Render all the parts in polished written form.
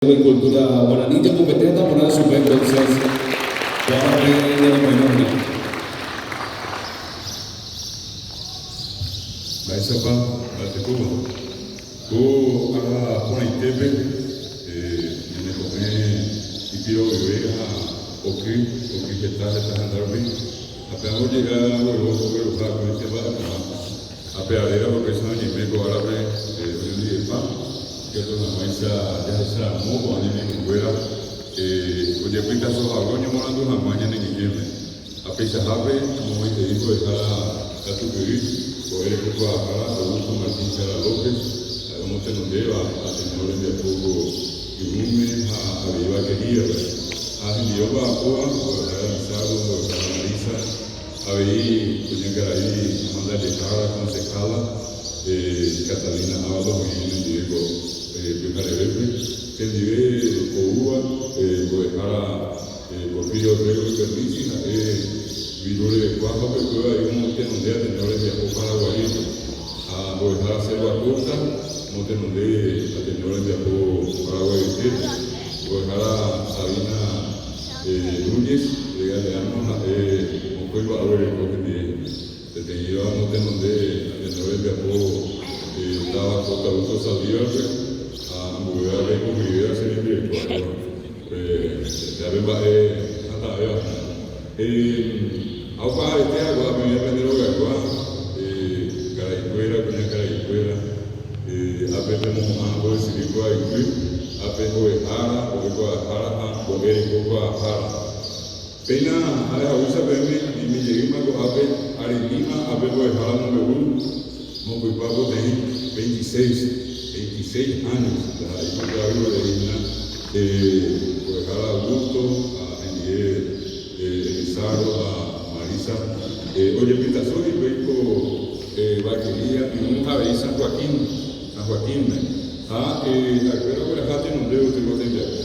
Cultura guarani jakupetéta porã chupe entonces ko árape ñanemoirũme. Mba'éichapa mba'etekóva ko ára porãitépe ñaneko'ẽ ipiro'yve ha oky, oky heta heta henda rupi ha pe ambojega ogueruha akóinte mba'e porã. Ha pe aréra upéicha oñeime ko árape oñondivepa, ikatu hag̃uáicha jahecharamo ko'ã ñane irũnguéra ojepytaso hague oñemoarandu hag̃ua ñane ñe'ẽme. Ha peichahápe amomaitei mbo'ehára katupyry, mbo'erekokuaahára Augusto Martín Jara López, ha'e omotenondéva Ateneo rembiapo ko Irũme ha avei Vaqueríape. Ha hendive omba'apóva mbo'ehára Lizardo, mbo'ehára Marisa, Avei kuñakarai amandajehára concejala Catalina Ábalos oĩ nendive ko pyharevépe, chendive oúva mbo'ehára Porfirio Orrego Ipernici ha'e viru revekua ha upekuévo avei omotenonde Ateneo rembiapo Paraguaýpe ha mbo'ehára Selva Acosta omotenonde Ateneo rembiapo Paraguay'ytépe, mbo'ehára Sabina Núñez de Galeano ha'e mokõi mba'e oguereko hendive hína. Peteĩva omotenonde Ateneo rembiapo táva Costa Augusto Saldívar-pe ha ambuéva reikuhyivéva che rembireko ha'éva pe mba'e hatãvéva hína. Ha opaavete hag̃ua peẽ pende rogaygua, karaikuéra, kuñakaraikuéra, Ápe pemohu'ã mbo'esyry kuaayvy, ápe mbo'ehára, mbo'ekuaahára ha mbo'erekokuaahára. Péina ha'e haguéicha peẽme añeime jeýma ko'ápe aremíma ápe mbo'ehára mombe'u mokõipa poteĩ veintiséis, veintiséis años, ndaha'éi kuaayvy rei hína mbo'ehára Augusto ha hendive Elizardo ha Marisa ojepytaso hikuái ko Vaquería irũ ha avei San Joaquín, San Joaquín-me, ha ha'ekuéra ogueraha tenonde gotyo tembiapo.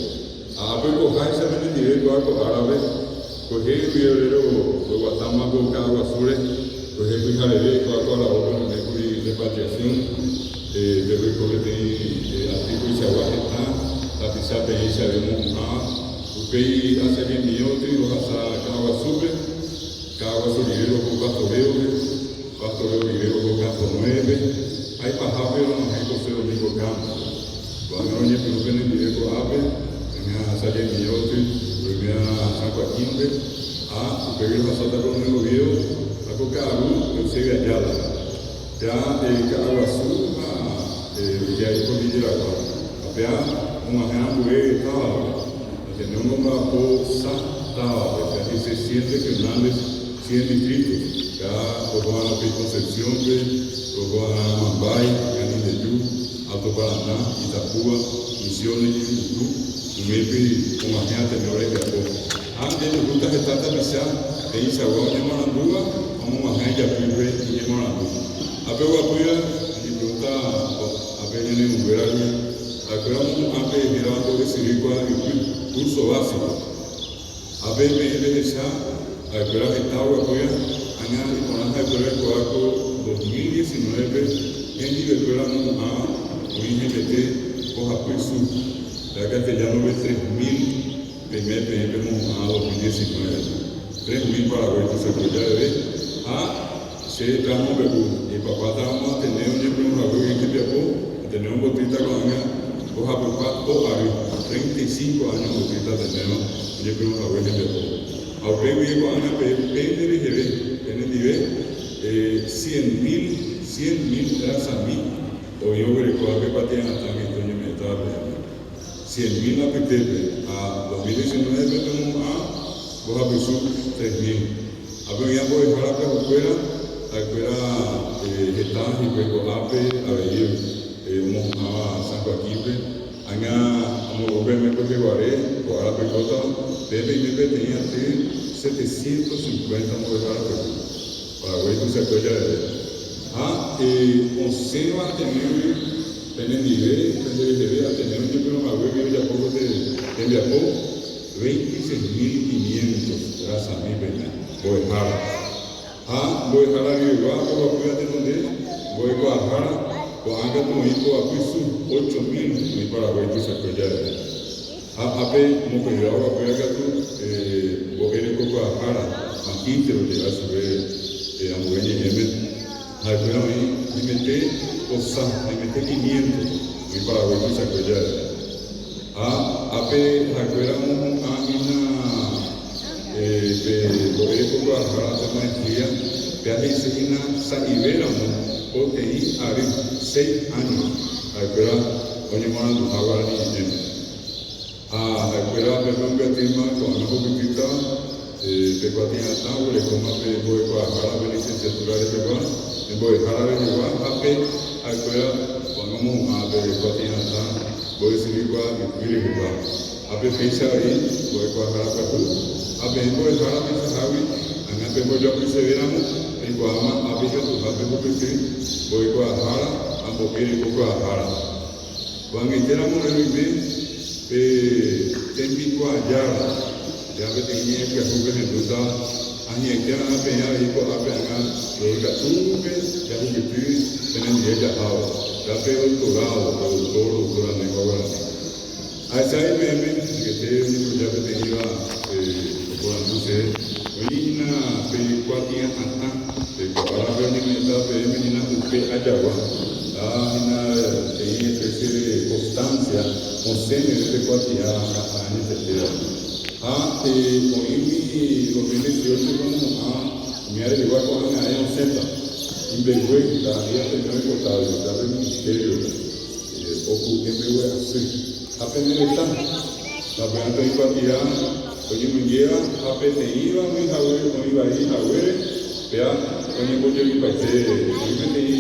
Ha ápe oikoháicha penendive kóa ko árape, kuehe guive roguatáma ko Ka'aguasúre, kuehe pyhareve kóa ko aravópe oimékuri repatriación, pépe oiko peteĩ aty koichagua hetã tapicha peẽichave omohu'ãva. Upéi asajemióty ohasa Ka'aguasúpe, Ka'aguasu rire oho Pastoréope, Pastoreo rire oho Campo Nuévepe, ha ipahápe og̃uahẽ José Domingo Campos-pe. Ko'ág̃a roñepyrũ penendive ko'ápe, oime asajemióty, oime San Joaquín-pe, ha upégui rohasáta ko Nuevo Oviedo ha ko ka'aru Eusebio Ayala-pe. Péa Ka'aguasu ha Villa Cordillera-gua, ha péa og̃uahẽ ambue távape. Ateneo omomba'apo sa távape, péa he'ise cien regionales, cien distritos. Péa roho'arã upéi Concepción-pe, roho'arã Amambay, Canindeyú, Alto Paraná, Itapúa, Misiones, Ñe'ẽmbutu, umípe og̃uahẽ Ateneo rembiapo. Ha jajuhúta heta tapicha he'ichagua oñemoarandúva ha omog̃uahẽ ijapýpe iñemoarandu. Ha pe oguapýva oñepyrũta ápe ñane irũnguéragui, ha'ekuéra omohu'ã pe hérava mbo'esyry kuaa'ypy, curso básico. Ha pe peẽ pehecha ha'ekuéra heta oguapýva, ág̃a iporã ha'ekuéra oikuaa ko 2019-pe hendivekuéra omohu'ãva oĩ hemete mbohapy su, péva castellano-pe 3000. Peime peẽ pemohu'ã 2019-pe, 3000 Paraguái tuichakue javeve, ha che amombe'u, ipapátaramo Ateneo oñepyrũ hague oĩ hembiapo, Ateneo ombotýta ko'ág̃a mbohapypa po ary, 35 áño ombotýta Ateneo oñepyrũ hague hembiapo. Ha upe guive ko'ág̃a peẽ pende reheve, penendive, cien mil, cien mil rasami oĩ oguerekóva pe kuatia'atã Cristo oñeme'ẽtava peẽme. Cien mil apytépe, ha 2019-pe pemo'ã mbohapysu 3000. Ha pe oĩ mbo'ehára pyahukuéra, ha'ekuéra heta hikuái ko'ápe, avei omohu'ãva San Joaquín-pe. Ág̃a amombe'u peẽme kueheguare, ko ára peikótava, peẽ peime peteĩ aty 750 mbo'ehára pyahu, Paraguái tuichakue javeve. Ha osẽva Ateneo-gui, Penendive, pende reheve Ateneo oñepyrũ haguégui ojapo ko tembiapo veintiséis mil quinientos rasami peña, mbo'ehára. Ha mbo'ehára riregua oguapy atenonde mbo'ekuaahára, ko'ã katu oĩ poapy su, 8000 oĩ Paraguái tuichakue javeve. Ha ápe mokõive ógakuéra katu mbo'erekokuaahára, magíster oje'éva chupe ambue ñe'ẽme, ha'ekuéra oĩ haimete osa, haimete quinientos, oĩ Paraguái tuichakue jave. Ha ápe ha'ekuéra omohu'ã hína pe mbo'erekokuaahára pe maestría, péa he'ise hína sa'ivéramo poteĩ ary, seis años, ha'ekuéra oñemoaranduha guarani ñe'ẽme. Ha ha'ekuéra pépe ombyatýma ko'ág̃a ohupytýta pe kuatia'atã oguerekóma pe mbo'ekuaahára pe licenciatura rehegua, pe mbo'ehára rehegua ha pe ha'ekuéra ko'ág̃a omohu'ã pe kuatia'atã mbo'esyrykuaa ypy rehegua. Ha pe péicha avei mbo'ekuaahára pyahu ha peẽ mbo'ehára peichahágui ág̃a pembojoapysevéramo peikuaáma ápe ikatuha pehupyty mbo'ekuaahára ha mbo'erekokuaahára. Ko'ag̃aitéramo ore roime pe tembikuaajára, ja peteĩ ñe'ẽ pyahu pehendúta ahi'ãite va'erã peẽ avei ko'ápe ág̃a roikatúpe jahupyty penendive jahávo, ja pe doctorado, pe doctor, doctora en lengua guarani. Ahechávi peẽme, angete oñemboja peteĩva oporandu chéve, oĩ hína pe kuatia'atã, pe ko árape oñeme'ẽta peẽme hína upe ajagua, ha hína peteĩ especie de constancia osẽ meve pe kuatia hatã añetetéva. Ha oĩgui 2018 omohu'ã umi arehegua ko'ág̃a ae osẽta, imbegue ndaha'éi Ateneo oipotágui, oipotágui pe ministerio-pe. Oku'e mbegue asy ha pene retã. Sapy'ánte oĩ kuatia oñemoingéva ha peteĩva oĩ hague oĩ vai haguére, péa oñembojevypaite oĩ peteĩ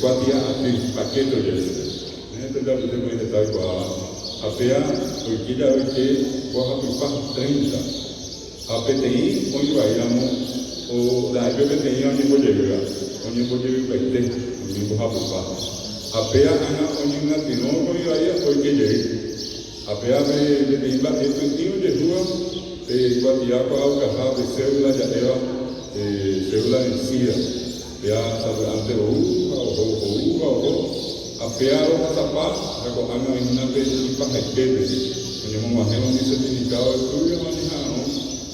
kuatia aty, paquete oje'e chupe. Nénte apytépe oĩ heta oikuaáva ha péa oike jave oike mbohapypa, treinta. Ha peteĩ oĩ vai ramo, ndaha'éi pe peteĩva oñembojevýva, oñembojevypaite umi mbohapypa. Ha péa ág̃a oñemyatyrõ oĩ vaíva oike jey. Ha péa pe peteĩ mba'e pytĩ ojehúva pe kuatia kuaaukaha pe cédula ja'éva cédula vencida. Péa sapy'ánte ou ha oho, ou ha oho, ha péa rohasapa ha ko'ág̃a oĩ hína pe ipahaitépe, oñemog̃uahẽvo umi certificado de estudio ha oñeha'arõ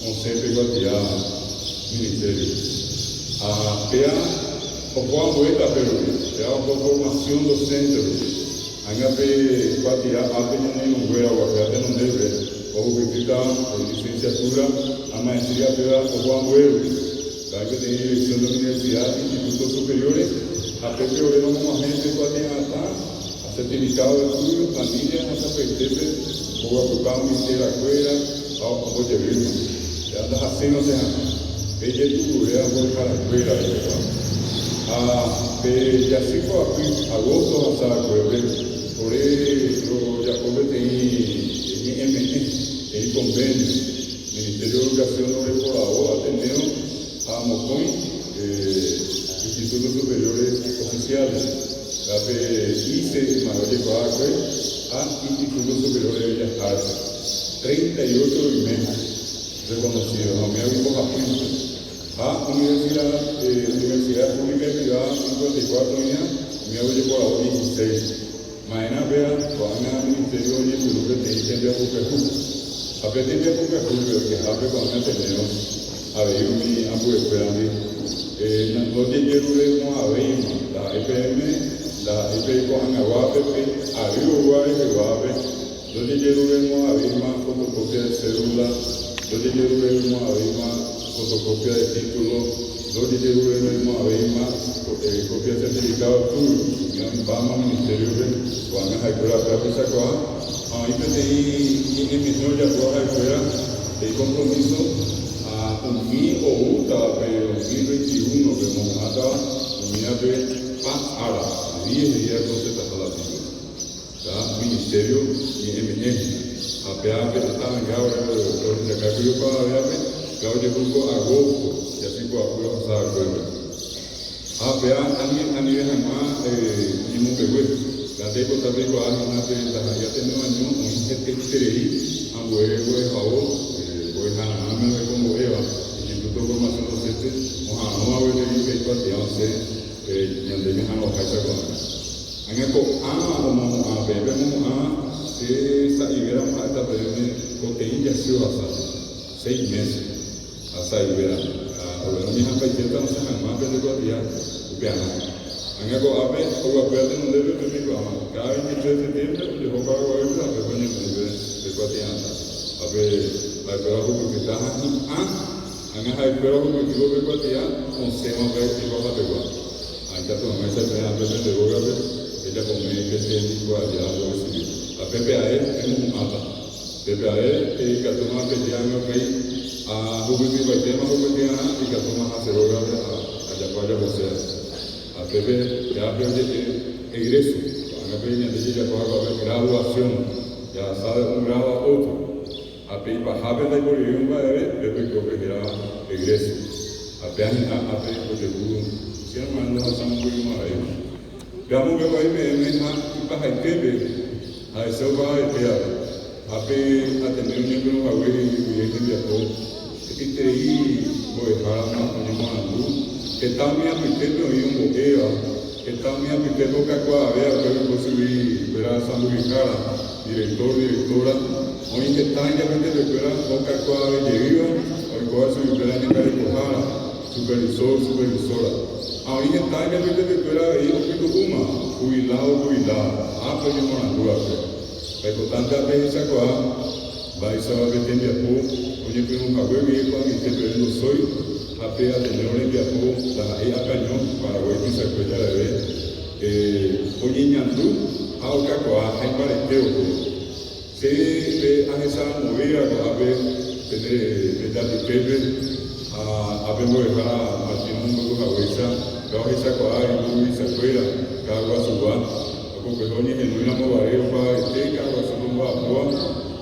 osẽ pe kuatia ministerio. Ha péa oho ambue tape rupi, péa oho formación docente rupi. Ág̃a pe kuatia ápe ñane irũnguéra oguapýva tenondépe ohupytýta licenciatura ha maestría péva oho ambue rupi. Ha'e peteĩ dirección de universidad, institutos superiores ha pépe ore romog̃uahẽ pe kuatia'atã ha certificado de estudio, planilla ha sapy'aitépe mboguapypa umi terakuéra ha ombojevýma. Pe andahasýi rosẽ hag̃ua. Pe jetu'uvéva mbo'eharakuéra rehegua. Ha pe jasy poapy, agosto ohasa'akuépe, ore rojapo peteĩ ñe'ẽme'ẽ, peteĩ convenio, Ministerio de Educación oreporavo Ateneo ha mokõi Institutos Superiores Oficiales, ha pe ICE ymave ojekuaa'akue ha Instituto Superior de Bellas Artes, 38 roime reconocido ha umívagui mbohapýnte. Ha universidad, universidad pública y privada 54 oĩha, umívagui ojeporavo 16. Ma'erã péva, ko'ág̃a Ministerio oñepyrũ peteĩ tembiapo pyahu. Ha pe tembiapo pyahúpe oikehápe ko'ág̃a Ateneo, avei umi ambuekuérandi, ndojejeruremo'ãvéima, ndaha'éi peẽme, ndaha'éi pe ko'ag̃aguápe, pe ary oúva reheguápe, ndojejeruremo'ãvéima fotocopia de cédula, ndojejeruremo'ãvéima fotocopia de título, Ndojejeruremo'ãvéima copia certificado de estudio, umi oĩmbáma Ministerio-pe, ko'ág̃a ha'ekuéra pe apichakuaa, ha oĩ peteĩ ñe'ẽme'ẽ ojapóva ha'ekuéra peteĩ compromiso ha umi oútava pe 2021-pe omohu'ãtava umívape pa ára, diez días osẽtaha la título. Ha Ministerio ñe'ẽme'ẽ hína. Ha péva pe tetãranga rohechakákuri opavavévape, péva ojehu ko agosto jasypoapy ohasa va'ekuépe. Ha péva anive hag̃ua oñemombegue. Péva ndaipota peikuaa hína pe ndaha'éi Ateneo año oĩ hetaiterei ambue mbo'ehao mbo'ehararãme ohekombo'éva Instituto de Formación Docente oha'arõva gueteri pe ikuatia osẽ ñande ñaha'arõháicha ko'ág̃a. Ág̃a ko'ág̃a omohu'ã peẽ pemohu'ã che sa'ivéramo ha'éta peẽme. jasy ohasa, séi mése ha sa'ive ramo. Ha ovéro oñeha'ãmbaitéta osẽ hag̃ua pende kuatia upearã. Ág̃a ko'ápe oguapýva tenondépe peikuaáma, káda 23 de septiembre ojeho Paraguaýpe ha pépe oñemoĩ pe kuatia'atã. Ha pe ha'ekuéra ohupytyta ha hi'ã, ág̃a ha'ekuéra ohupytývo pe kuatia osẽva pe ipahapegua. Ha ikatu hag̃uáicha peẽ ápe pende rógape pejapome pete hikuaaja mbo'esyry. Ha pépe ae pemohu'ãta. Pépe ae ikatúma peje ág̃a upéi ahupytypaitéma hupyty'arã ikatúma ha che rógape ajapo ajaposéva. Ha pépe jápe oje'e egreso. Ko'ág̃a pe ñande jajapo haguápe graduación, jahasa de un grado a otro. Ha pe ipahápe ndaiporivéi omba'eve, pépe oiko pe hérava egreso. Ha pe ahi'ã ápe ojehu che g̃uarã ndohasamogueimo'ãvéima. Pe amombe'u peẽme ha ipahaitépe ha'ese opavavetévape, ha pe Ateneo oñepyrũ hague guive hembiapo hetaiterei mbo'ehárama oñemoarandu, heta umi apytépe oĩ ombo'éva, heta umi apytépe okakuaave va'ekue oiko chugui kuéra sãmbyhyhára, director, directora, oĩ heta ijapytepekuéra okakuaave jeýva oikóva chuguikuéra ñangarekohára, supervisor, supervisora. Ha oĩ heta ijapytepekuéra avei opytu'úma, jubilado, jubilada, ápe oñemoarandu va'ekue. Aipotánte apehechakuaa mba'éichapa pe tembiapo oñepyrũ hague guive ko'ag̃aite peve ndosói ha pe Ateneo rembiapo ndaha'éi akaño Paraguái tuichakue javeve oñeñandu ha okakuaa ha imbarete ohóvo. Che pe ahecharamovéva ko'ápe pende apytépe ha ápe mbo'ehára Martín omombe'u haguéicha pe ohechakuaa imburuvichakuéra Caaguazugua Okokuehe oñehenói ramo guare opavavete Caaguazú omba'apóva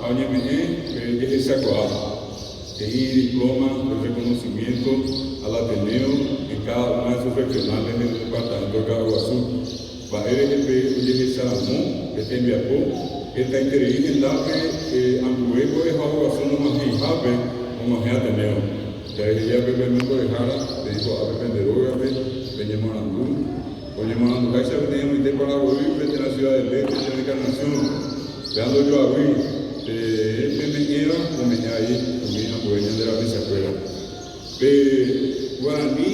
ha oñeme'ẽ pe jehechakuaa, he'i diploma de reconocimiento al Ateneo en cada una de sus regionales del departamento de Caaguazú. Mba'e rehe pe ojehecha ramo pe tembiapo hetaiterei hendápe ambue mbo'ehaoguasu nomahẽihápe og̃uahẽ Ateneo. Jareheja pe pene mbo'ehára peĩ ko'ápe pende rógape peñemoarandu. Oñemoaranduháicha peteĩ amoite Paraguaýpe térã Ciudad del Este térã Encarnación, péva ndojoavýi pe peme'ẽva ome'ẽ avei umi ambue ñande rapichakuéra. Pe guarani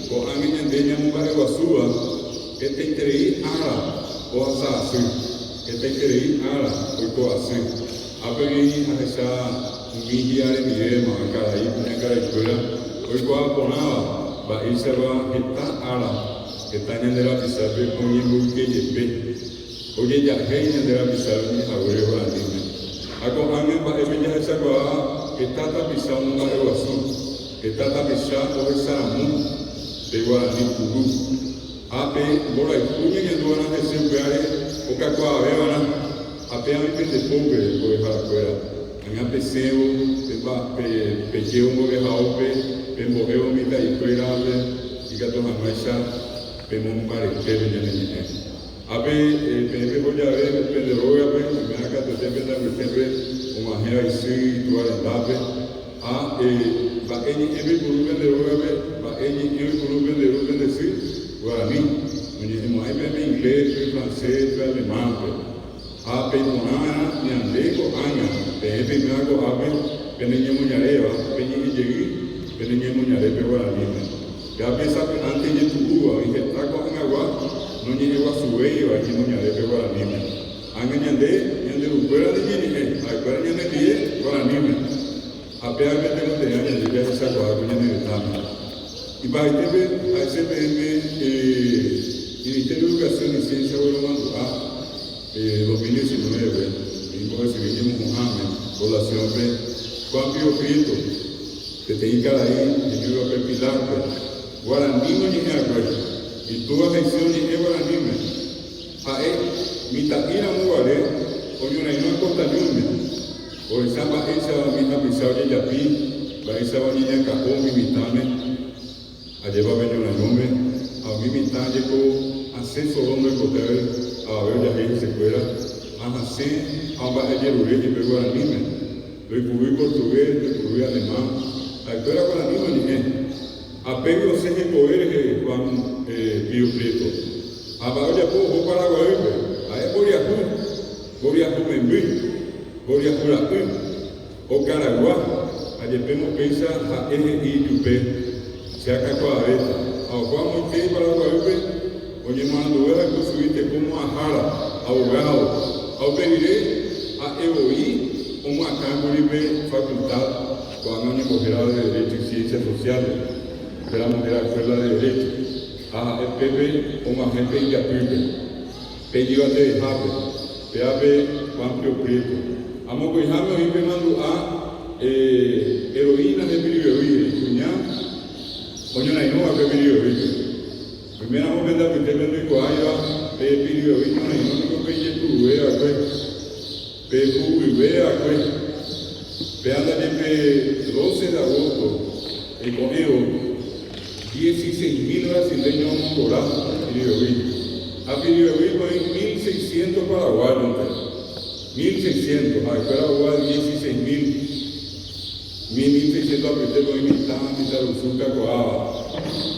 ko'ág̃a ñande ñamomba'eguasúva hetaiterei ára ohasa asy, hetaiterei ára oiko asy. Ápegui ahecha umi hi'aremivéma karai kuñakaraikuéra oikuaa porãva mba'éichapa heta ára heta ñande rapichápe oñemboyke jepe, ojejahéi ñande rapichápe oñehaguére guaraníme. Ha ko'ág̃a mba'épe jahechakuaa heta tapicha omomba'eguasu, heta tapicha ohecharamo pe guarani puru. Ha pe mborayhu ñañanduva'erã hese upévare okakuaavéva'erã. Ha pe oĩ pende pópe, mbo'eharakuéra, aña pesẽvo, pejévo mbo'ehaópe, pembo'évo mitã'ikuérape, ikatu hag̃uáicha pemombarete pe ñane ñe'ẽ. Ha pe peẽ peho jave pende rógape, oiméva katuete pende apytépe og̃uahẽva isy itúva rendápe, ha mba'e ñe'ẽ peipuru pende rógape, mba'e ñe'ẽ oipuru pende ru pende sy, guarani, noñe'ẽmo'ãi peẽme inglés-pe, francés-pe, alemán-pe. Ha peiporãva'erã ñande ko'ág̃a, peẽ peiméva ko'ápe pene ñemoñaréva, peñe'ẽ jey pene ñemoñarépe guaraníme. Pévape sapy'ánte ijetu'úva oĩ heta ko'ag̃agua noñe'ẽguasuvéiva iñemoñarépe guaraníme. Ág̃a ñande, ñande rukuéra ñañe'ẽ, ha'ekuéra ñanendie guaraníme. Ha pévape tenonderã ñande jahechakuaa ko ñane retãme. Ipahaitépe ha'ese peẽme Ministerio de Educación y Ciencia ogueromandu'a 2019-pe umi mbo'esyry ñemohu'ãme población-pe Juan Pío Prieto, peteĩ karai heñóivape Pilar-pe, guarani oñe'ẽ'akue, itúva ha isy oñe'ẽ guaraníme. Ha'e mitã'i ramo guare oñorairõ Costa Ñúme. Ohecha mba'éichapa umi tapicha ojejapi, mba'éichapa oñeñakã'o umi mitãme, ajépa pe ñorairõme, ha umi mitã jeko hasẽ soro ndoikotevẽ avave ojahéi hesekuéra, ha hasẽ ha omba'ejerure jepe guaraníme, ndoipurúi portugués, ndoipurúi alemán, ha'ekuéra guaraníme oñe'ẽ. Ha pégui osẽ hekove rehe Juan Pío Prieto. Ha mba'e ojapo oho Paraguaýpe, ha'e mboriahu, mboriahu memby. Mboriahu ra'y. Okaraygua, ha jepémo péicha ha'e he'i ijupe, Che akakuaavéta. Ha oho amoite Paraguaýpe, oñemoaranduve va'ekue chugui teko mo'ãhára, abogado, ha upe rire ha'e voi omoakãkuri pe facultad ko'ág̃a oñembohérava de Derecho y Ciencias Sociales, upéramo héra Escuela de Derecho, ha ha'e pépe og̃uahẽ pe ijapýpe. Pe ijyvatevehápe, péva pe Juan Pío Prieto. Ha mokõiháme oĩ pe mandu'a heroína de Piribebuy he'i kuña oñorairõ va'ekue Piribebuýpe. Oiméramo pende apytépe ndoikuaáiva pe Piribebuy ñorairõ niko pe ijetu'uve va'ekue, pe huguyve va'ekue. Péva ndaje pe 12 de agosto Iko'ẽvo, dieciséis mil brasileño omongora Piribebuy, ha Piribebuy oĩ mil seiscientos paraguáyonte, mil seiscientos, ha'ekuéra oúva dieciséis mil, umi mil seiscientos apytépe oĩ mitã, mitãrusu kakuaáva,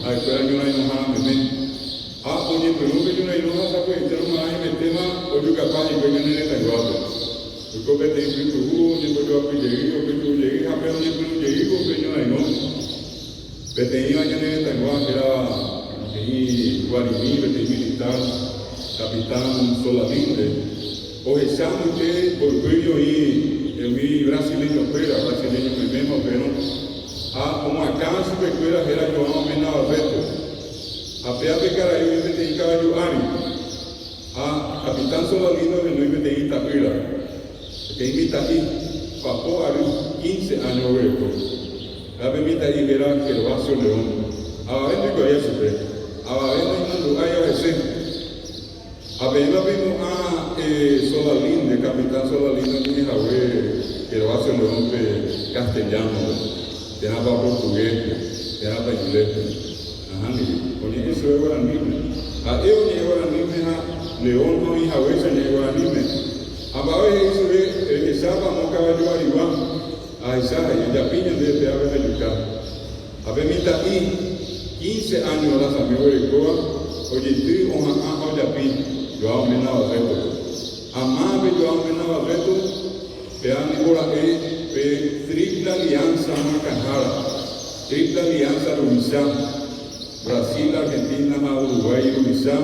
ha'ekuéra ñorairõhára meme. Ha oñepyrũ pe ñorairõ ha sapy'aitérõ g̃uarã imetéma ojukapa hikuái ñane retãyguápe. Oiko peteĩ pytu'u oñembojoapy jey, opytu'u jey ha pe oñepyrũ jeývo pe ñorairõ. Peteĩva ñane retãygua hérava peteĩ guarimi, peteĩ militar, capitán Solalinde, ohecha mbyte mboypýri oĩ umi brasileño-kuéra, brasileño meméma upérõ, ha omoakã chupekuéra héra João Mena Barreto. Ha péa pe karai oĩ peteĩ kavaju ári. Ha capitán Solalinde ohenói peteĩ ita'ýra, peteĩ mitã'i, papo ary, quince áño oguereko. Ha pe mitã'i héra Gervasio León. Avave ndoikuaái chupe. Avave noimandu'áiva hese. Ha peẽma peimo'ã Solalinde, capitán Solalinde oñe'ẽ hague Gervasio León-pe castellano-pe, térãpa portugués-pe, térãpa inglés-pe. Nahániri, oñe'ẽ chupe guaraníme. Ha'e oñe'ẽ guaraníme ha León oĩ haguéicha oñe'ẽ guaraníme. Ha mba'e he'i chupe, Rehechápa amo kavaju arigua? Ahecha, he'i, Ejapi ñande péape ha ejuka. Ha pe mitã'i, quince áño rasami oguerekóva, ojeity oha'ã ha ojapi Joao Mena Barreto-pe. Ha mávape Joao Mena Barreto? Péva ningo ra'e pe Triple Alianza moakãhára, Triple Alianza ruvicha, Brasil, Argentina ha Uruguay ruvicha,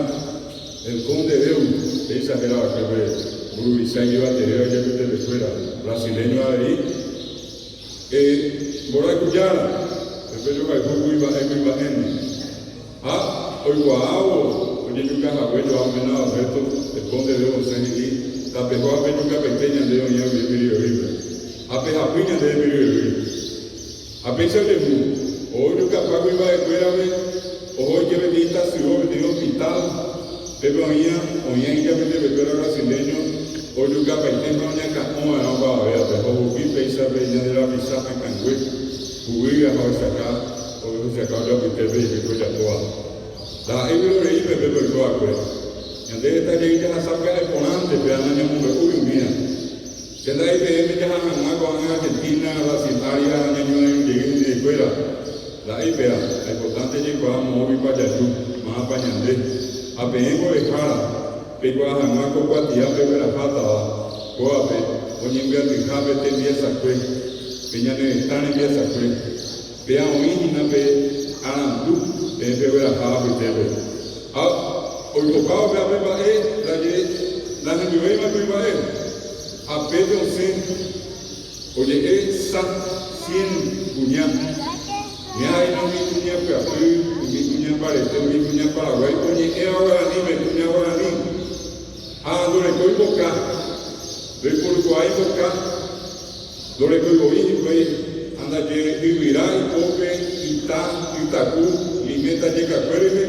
El Conde Deu, péicha héra va'ekue pe mburuvicha ijyvatevéva ijapytepekuéra, brasileño avei. Mborayhu Jára, pe pejohayhu kuimba'e kuimba'éndi. Ha oikuaávo ojejuka hague Joao Mena Barreto, el Conde Deu osẽ he'i, Tapeho ha pejukapaite ñande oĩva guive Piribebuýpe. Ha pehapy ñandéve Piribebuy. Ha péicha ojehu, ojukapa kuimba'ekuérape, oho oike peteĩ tasyo, peteĩ hospital, pépe oĩva, oĩva ijapytepekuéra brasileño, ojukapaite ha oñakã'ova'erã opavavévape, ha ohupi péicha pe ñande rapicha akãngue, huguýga ha ohechaka, ohechaka ojoapytépe jepe ko ojapóva. Ndaha'éi vyroreípe pépe oiko va'ekue. Ñande heta jey jahasa pya'e porãnte, péva nañamombe'úi umíva. Che nda'éi peẽme jaha hag̃ua ko'ág̃a Argentina, Brasil área ñañorairõ jey hendivekuéra. Nda'éi péva, aipotánte jaikuaa moõguipa jaju, mávapa ñande. Ha peẽ mbo'ehára, peikuaa hag̃ua ko kuatia peguerahátava kóvape oñembyatyhápe tembiasakue, pe ñane retã rembiasakue. Péa oĩ hína pe arandu peẽ pegueraha apytépe. Ha oikopávo péa pe mba'e ndaje nahendyvéima kuimba'e, ha pépe osẽ oje'e sa cien kuña. Ñaĩna umi kuña pyapy, umi kuña mbarete, umi kuña Paraguái oñe'ẽva guaraníme, kuña guarani. Ha ndorekói mboka, ndoiporukuaái mboka. Ndorekói voi hikuái ha ndaje yvyra ipópe ita, ytaku, liméta jekakue rehe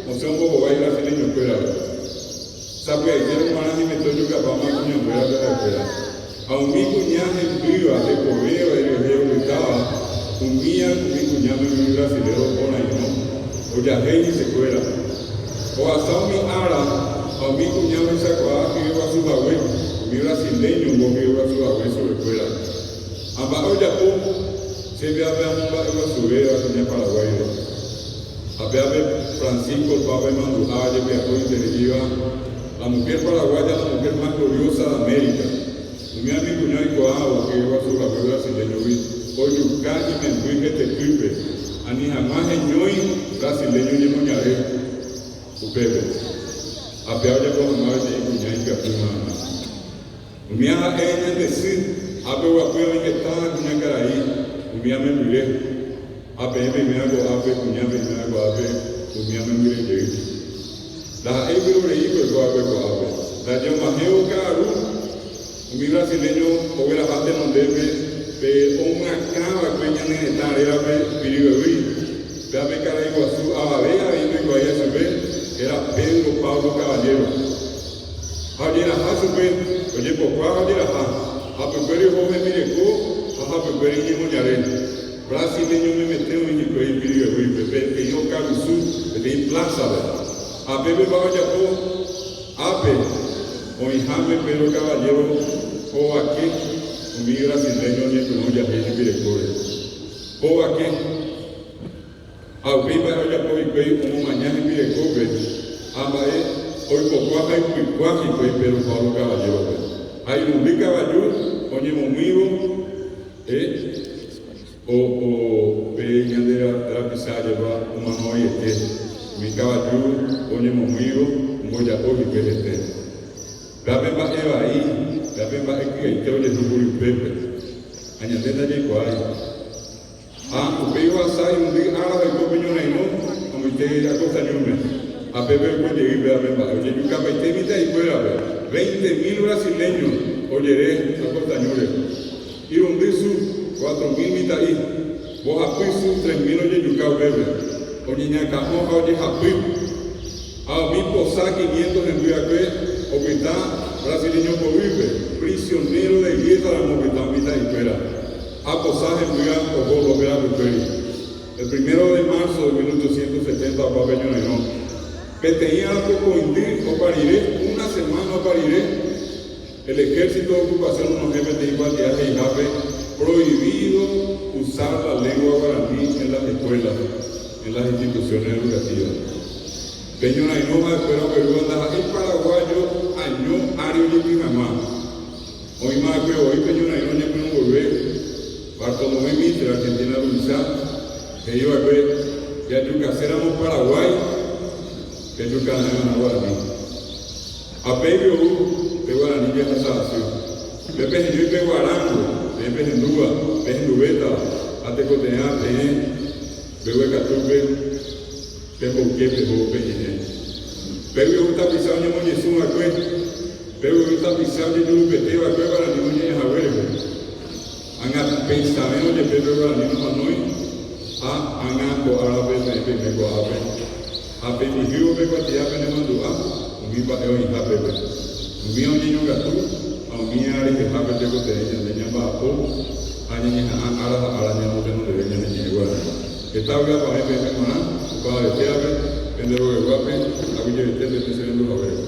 osẽ ombohovái brasileñokuérape. Sapy'aitérõ g̃uarã hemete ojukapáma kuñanguérape ha'ekuéra. Ha umi kuña hembýva, hekovéva irehe opytáva, umía umi kuñáme umi brasiléro orairõ, ojahéi hesekuéra. Ohasa umi ára ha umi kuña ohechakuaa hyeguasu hague, umi brasileño ombohyeguasu hague chupekuéra. Ha mba'e ojapo? Che péape amomba'eguasuvéva kuña Paraguáire. Ha péape Francisco el Papa imandu'a jepiapo intereíva, La mujer paraguaya la mujer más gloriosa de América. Umi umi kuña oikuaávo hyeguasu hague brasileño. hetepýpe, ani hag̃ua heñói brasileño ñemoñare upépe. Ha péva ojapo hag̃ua peteĩ kuña ipyapýma hag̃ua. Umía ha'e ñande sy, ápe oguapy oĩ heta kuñakarai umía membyre, ha peẽ peiméva ko'ápe, kuña peiméva ko'ápe, umía membyre jey. Ndaha'éi vyroreíko oiko va'ekue ko'ápe. Ndaje og̃uahẽvo ka'aru, umi brasileño ogueraha tenondépe pe omyakã va'ekue ñane retã rérape Piribebuy. Péva pe karai guasu avave avei ndoikuaáiva chupe, héra Pedro Pablo Caballero. Ha ojeraha chupe, ojepokua ha ojeraha, hapykuéri oho hembireko ha hapykuéri iñemoñare. Brasileño memete oĩ hikuái Piribebuýpe, peteĩ okarusu, peteĩ plásape. Ha pépepa ojapo ápe oĩháme Pedro Caballero hovake umi brasileño oñepyrũ ojahéi hembirekóre. Hovake. Ha upéi mba'e ojapo hikuái omomaña hembirekópe ha mba'e oipokua ha ipykua hikuái Pedro Pablo Caballero-pe. Ha irundy kavaju oñemomýivo he o o pe ñande rapicha ajépa omano vaiete. Umi kavaju oñemomýivo omboja'o hikuái hete. Péva pe mba'e vai, péva pe mba'e ky'aite ojehu kuri upépe. Ha ñande ndajaikuaái. Ha upéi ohasa irundy ára oiko pe ñorairõ amoite Acosta ñúme, ha pépe oiko jey péva pe mba'e. Ojejukapaite mitã'ikuérape, 20 mil brasileño ojere Acosta ñúre. Irundy su, 4000 mitã'i, mbohapy su, 3000 ojejuka upépe. Oñeñakã'o ha ojehapy. Ha umi posa quinientos hemby akue opyta brasileño poguýpe, prisionero de guerra ramo opyta umi mitã'ikuéra. Ha posa hembýva oho López rapykuéri. El primero de marzo de 1870 opa pe ñorairõ. Peteĩ arapokõindy opa rire, una semana opa rire, el ejército de ocupación onohẽ peteĩ kuatia he'ihápe prohibido usar la lengua guaraní en las escuelas, en las instituciones educativas. Pe ñorairõ ha'ekuéra oguerúva ndaha'éi paraguayo año ári ojepi hag̃ua. Oĩma va'ekue voi pe ñorairõ ñepyrũ mboyve, Bartolomé Mitre, Argentina ruvicha, he'i va'ekue, Jajukaséramo Paraguái, pejukara'ỹva'erã guarani. Ha péigui ou pe guarani jehasa asy. Pe peheñói pe guarango, peẽ pehendúva, pehenduvétava, ha tekotevẽva peẽ mbeguekatúpe pemboyke peho pe ñe'ẽ. Pégui ou tapicha oñemoñesũ va'ekue. Pe yvy tapicha ojejurupete va'ekue guarani oñe'ẽ hague rehe. Ág̃a peichavérõ jepe pe guarani nomanói ha ág̃a ko árape peẽ peime ko'ápe ha peipyhývo pe kuatia penemandu'a umi mba'e oĩha pépe. Umíva oñeñongatu ha umíva rehehápe tekotevẽ ñande ñamba'apo ha ñañeha'ã ára ha ára ñamotenondeve ñane ñe'ẽ guarani. Heta vy'apavẽ peẽme g̃uarã, opavavetévape, pende rogaguápe, aguyjevete peẽ che rendu haguére.